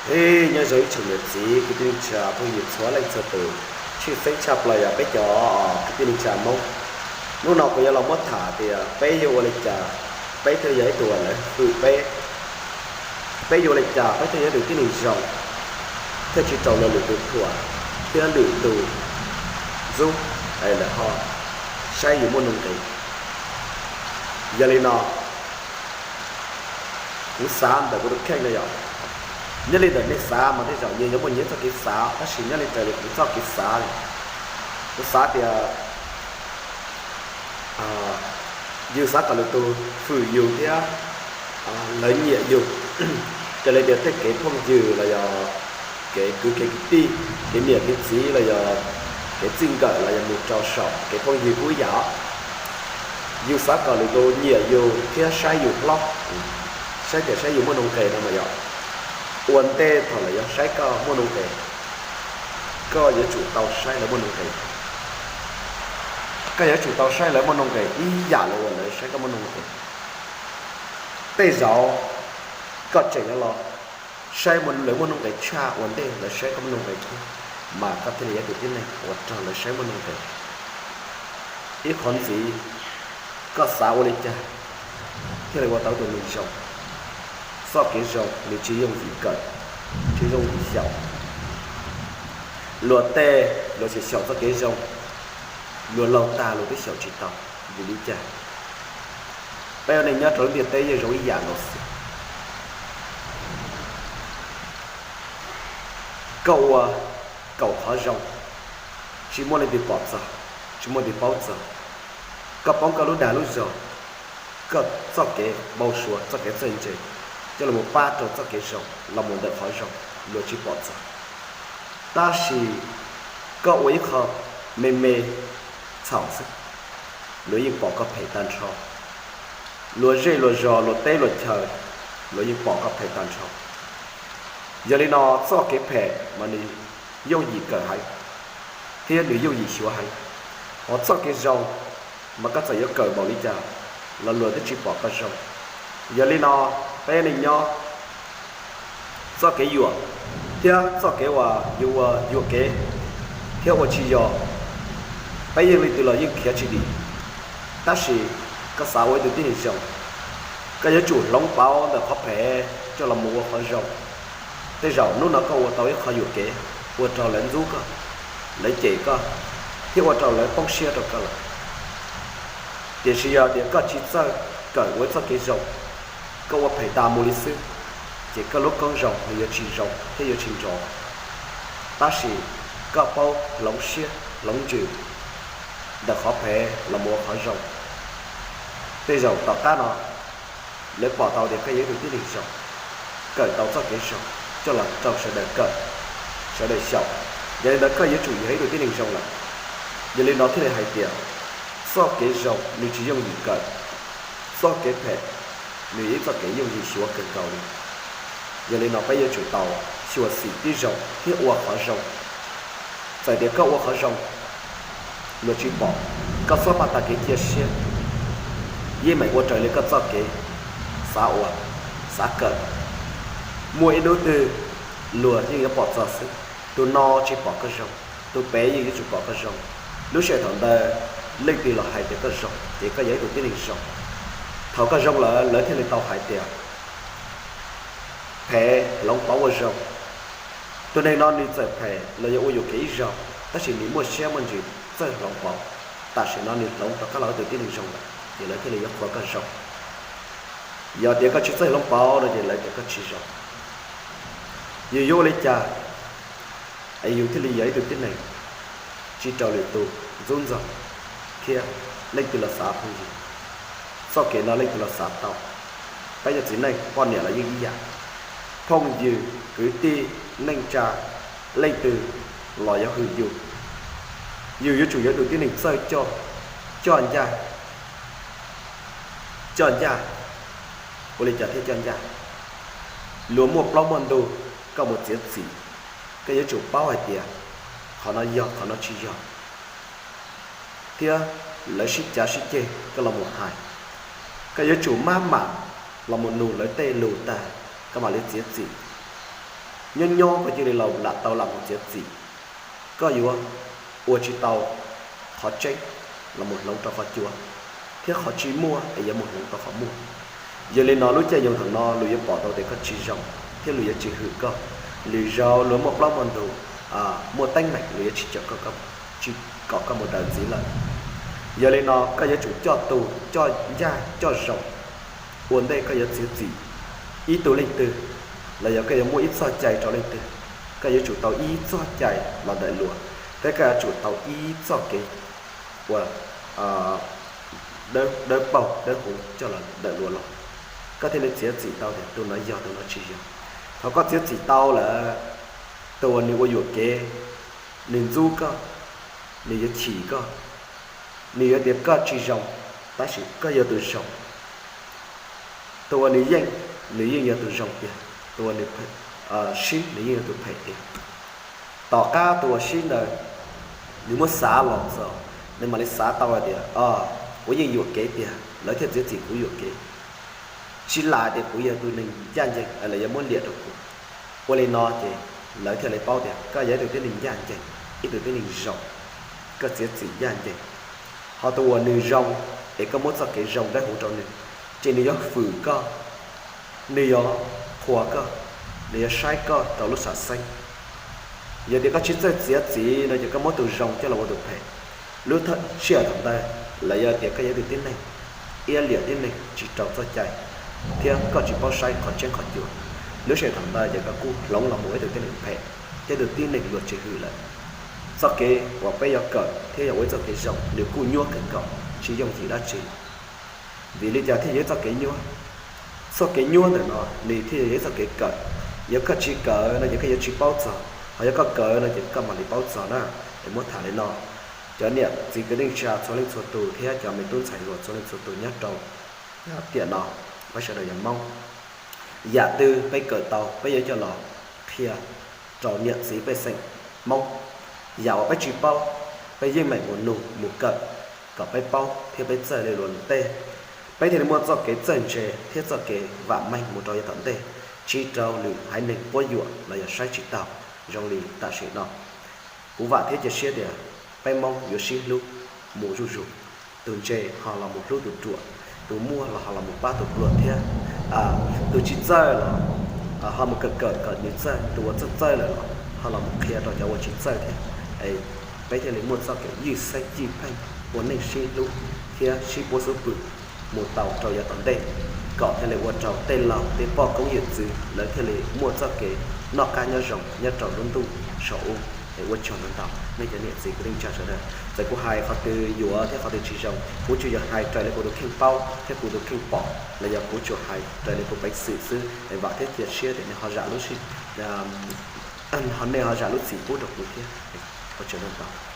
Ib nyob zoo ib tsoom niam txiv kwv tij neej tsa phooj ywg txhua leej txhua tus, tshwj xeeb tshaj plaws yog peb cov kwv tij neej tsa Hmoob. Hnub no kuv yuav los muab tham tias peb yuav ua li cas peb thiaj yog ib tug uas lawv hwm peb, peb yuav ua li cas peb thiaj yog ib tug tib neeg zoo, thiaj tsis raug luag lwm tus thuam thiab lwm tus ntxub es lawv ho saib yus muaj nuj nqis. Yog li no, kuv xav ntawm kuv tus kheej no yog, nyob li ntawm nej xav mas tej zaum yeej yuav muaj nyias txoj kev xav, tab sis nyob li raws li kuv txoj kev xav, kuv xav tias yus xav kom lwm tus hwm yus thiab lawv nyiam yus, raws li tias tej kev phooj ywg los yog kev kwv kev tij, kev niam kev txiv los yog kev txij nkawm los yog mus rau saum kev phooj ywg kuj ib yam. Yus xav kom lwm tus nyiam yus thiab saib yus hlob, saib tias saib yus muaj nuj nqis no mas yog ua ntej thaum lawv yuav saib koj muaj nuj nqis, koj yuav tsum tau saib lawv muaj nuj nqis. Koj yuav tsum tau saib lawv muaj nuj nqis ib yam li uas lawv saib koj muaj nuj nqis. Tej zaum koj tseem yuav los saib lawv muaj nuj nqis tshaj ua ntej lawv saib koj muaj nuj nqis thiab, mas koj thiaj li yog tus tib neeg uas raug lawv saib muaj nuj nqis. Ib qhov ntxiv, koj xav ua li cas thiaj li ua tau tus neeg zoo? Txoj kev zoo nws tsis yooj yim kawm, tsis yooj yim xyaum. Luag tej luag tsis xyaum txoj kev zoo, luag laug tag luag twb xyaum tsis tau. Vim li cas? Peb ua neej nyob rau lub ntiaj teb yeej zoo ib yam nkaus xwb. Koj ua kaum qhov zoo, tsis muaj leej twg pom txog, tsis muaj leej twg paub txog. Koj poob koj lub dag lub zog, koj txoj kev npau suav, txoj kev txawj ntse, coj los pab rau txoj kev zoo los mus ntawm qhov zoo, luag tsis pom txog. Tab sis koj ua ib qho me me txhaum xwb, luag yeej pom koj phem tag nrho. Luag zej luag zos, luag teb luag chaw, luag yeej pom koj phem tag nrho. Yog li no, txoj kev phem mas nws yooj yim kawm heev thiab nws yooj yim xyuas heev. Hos txoj kev zoo mas koj txawm yuav kawm npaum li cas los luag twb tsis pom koj zoo. Yog li no, peb neej nyob, txoj kev yuam thiab txoj kev uas yus ua yuam kev thiab ua tsis yog, peb yeej leej twg los yeej khiav tsis dim. Tab sis koj xav ua ib tug tib neeg zoo, koj yuav tsum hloov pauv ntawm qhov phem coj los mus ua qhov zoo. Tej zaum hnub no koj ua tau ib qho yuam kev ua rau lawv ntxub koj, lawv cem koj, thiab ua rau lawv poob siab rau koj lawm. Tiam sis yog tias koj tsis txawj kawm ua txoj kev zoo, koj ua phem tas mus li xwb, ces koj lub koob zoo nws yuav tsis zoo thiab yuav tsis nrov. Tab sis koj paub hloov siab hloov ntsws ntawm qhov phem los mus ua qhov zoo, tej zaum tom qab no lawv pom tau tias koj yog ib tug tib neeg zoo, kawm tau txoj kev zoo coj los rau sawv daws kawm, sawv daws xyaum. Yog li ntawd koj yuav tsum yog ib tug tib neeg zoo lawm. Yog li no thiaj li hais tias txoj kev zoo nws tsis yooj yim kawm, txoj kev phem nws yog ib txoj kev yooj yim xyuas kawg nkaus li. Yog li no peb yuav tsum tau xyuam xim tib zoo thiab ua qhov zoo. Txawm tias koj ua qhov zoo luag tsis pom, koj txhob npaj tag kev cia siab, yeej meem ua raws li koj txoj kev xav ua, xav kawm. Muaj ib hnub twg luag yeej yuav pom txog xwb. Tus no tsis pom koj zoo, tus pem yeej yuav tsum pom koj zoo. Lub sij hawm thaum ntawd leej twg los hais tias koj zoo ces koj yog ib tug tib neeg zoo. Thaum koj zoo lawm lawv thiaj li tau hais tias phem hloov pauv ua zoo. Tus neeg no nws txawm phem los yog ua yuam kev ib zaug, tab sis nws muaj siab muaj ntsws txawj hloov pauv. Tam sim no nws hloov rov qab los ua tus tib neeg zoo lawm ces lawv thiaj li yuav qhuas koj zoo. Yog tias koj tsis txawj hloov pauv no ces lawv tias koj tsis zoo. Yus yuav ua li cas es yus thiaj li yog ib tug tib neeg tsis raug lwm tus ntxub ntxaug thiab leej twg los xav phooj ywg? Txoj kev no leej twg los xav tau. Peb cov txiv neej poj niam los yeej ib yam, phooj ywg kwv tij neej tsa, leej twg los yuav hwm yus, yus yuav tsum yog tus tib neeg txawj coj, coj ncaj, coj ncaj. Ua li cas thiaj coj ncaj? Luag muaj plaub muaj ntug, koj mus txiav txim, koj yuav tsum paub hais tias qhov no yog qhov no tsis yog, thiab lawv sib cav sib ceg koj los mus hais. Koj yuav tsum maj mam los mus nug lawv tej lus tag koj mam li txiav txim. nyob nyob koj cia li los lam tau lam mus txiav txim, koj yuav ua tsis tau qhov tseeb los mus hloov rau qhov cua, thiab qhov tsis muaj es yuav mus hloov rau qhov muaj. Yog li no lub caij nyoog thaum no luag yuav pom tau tias koj tsis zoo, thiab luag yuav tsis hwm koj. Lwm zaus luag muaj plaub muaj ntug, muaj teeb meem luag yuav tsis cawm koj, tsis kom koj mus daws ntxiv lawm. Yog li no koj yuav tsum coj tug, coj ncaj coj zoo. Ua ntej koj yuav txiav txim ib tug leej twg, los yog koj yuav muab ib txoj cai rau leej twg, koj yuav tsum tau ib txoj cai los ntawm luag, thiab koj yuav tsum tau ib txoj kev ua dawb paug dawb huv coj los ntawm luag los, koj thiaj li txiav txim tau tias tus no yog tus no tsis yog. Thaum koj txiav txim tau lawm, tus uas nws ua yuam kev, nws ntxub koj, nws yuav chim koj, nws yuav tias koj tsis zoo, tab sis koj yog tus zoo. Tus uas nws yeej, nws yeej yog tus zoo tiag, tus uas nws sib, nws yeej yog tus phem tiag. Tom qab tus uas sib ntawd, nws muab xav los txog, nws mam li xav tau hais tias, o, kuv yeej yuam kev tiag, lawv thiaj txiav txim kuv yuam kev. Tsis lam tias kuv yog tus neeg ncaj ncees los yog muab liam rau kuv. Ua li no ces lawv thiaj li paub tias koj yog ib tug tib neeg ncaj ncees, ib tug tib neeg zoo, koj txiav txim ncaj ncees. Ho tus uas nws zoo, es koj muab txoj kev zoo dawb huv rau nws, ces nws yuav fwm koj, nws yuav qhuas koj, nws yuav saib koj rau lub sam xeeb. Yog tias koj tsis txawj txiav txim no ces koj muab tus zoo coj los ua tus phem. Lub sij hawm thaum ntawd, los yog tias koj yog ib tug tib neeg iab liam tib neeg tsis raug txoj cai, thiab koj tsis paub saib qhov tseeb qhov cua, lub sij hawm thaum ntawd ces koj kuj hloov los mus ua ib tug tib neeg phem, thiab tus tib neeg luag tsis hwm lawm. Txoj kev uas peb yuav kawm thiab yuav ua ib txoj kev zoo nws kuj nyuaj kawg nkaus, tsis yooj yim dab tsi. Vim li cas thiaj yog ib txoj kev nyuaj? Txoj kev nyuaj ntawm no nws thiaj yog ib txoj kev kawm. Yog koj tsis kawm no ces koj yuav tsis paub txog, ho yog koj kawm no ces koj mam li paub txog na. Es muab tham li no, cov niam txiv kwv tij neej tsa txhua leej txhua tus thiab cov me tub ntxhais hluas txhua leej txhua tus nyob rau tiam no, peb sawv daws yog Hmoob, yam twg peb kawm tau peb yuav coj los qhia rau niam txiv pej xeem Hmoob. Yam uas peb tsis paub, peb yeej meem mus nug mus kawm kom peb paub thiab peb txawj li luag lwm tej, peb thiaj li muaj txoj kev txawj ntse thiab txoj kev vam meej mus rau yav tom ntej, tsis raug lwm haiv neeg quab yuam los yog saib tsis taug zoo li tam sim no. Kuv vam thiab cia siab tias peb Hmoob yuav sib hlub mus zuj zus, tus ntse ho los mus hlub tus ruam, tus muaj los ho los mus pab tus pluag thiab, tus tsis txawj los ho mus kawm kawm kom nws txawj, tus uas txawj txawj lawm los ho los mus qhia rau cov uas tsis txawj thiab. Peb thiaj li muaj txoj kev ywj xeeb ywj pheej, ua neej sib hlub thiab sib puab xub pwg mus tau rau yav tom ntej, kom thiaj li ua rau tej laug tej poj koob yawm txwv lawv thiaj li muaj txoj kev noj qab nyob zoo nyob rau lub ntuj saum ub. Es ua tsaug ntau ntau nej cov niam txiv kwv tij neej tsa sawv daws. Txawm kuv hais qhov twg yuav thiab qhov twg tsis zoo, kuv tsuas yog hais raws li kuv tus kheej paub thiab kuv tus kheej pom los yog kuv tsuas hais raws li kuv peev xwm xwb. Es vam thiab cia siab tias nej ho zam lub, ho nej ho zam lub txim pub rau kuv thiab. Ua tsaug ntau ntau.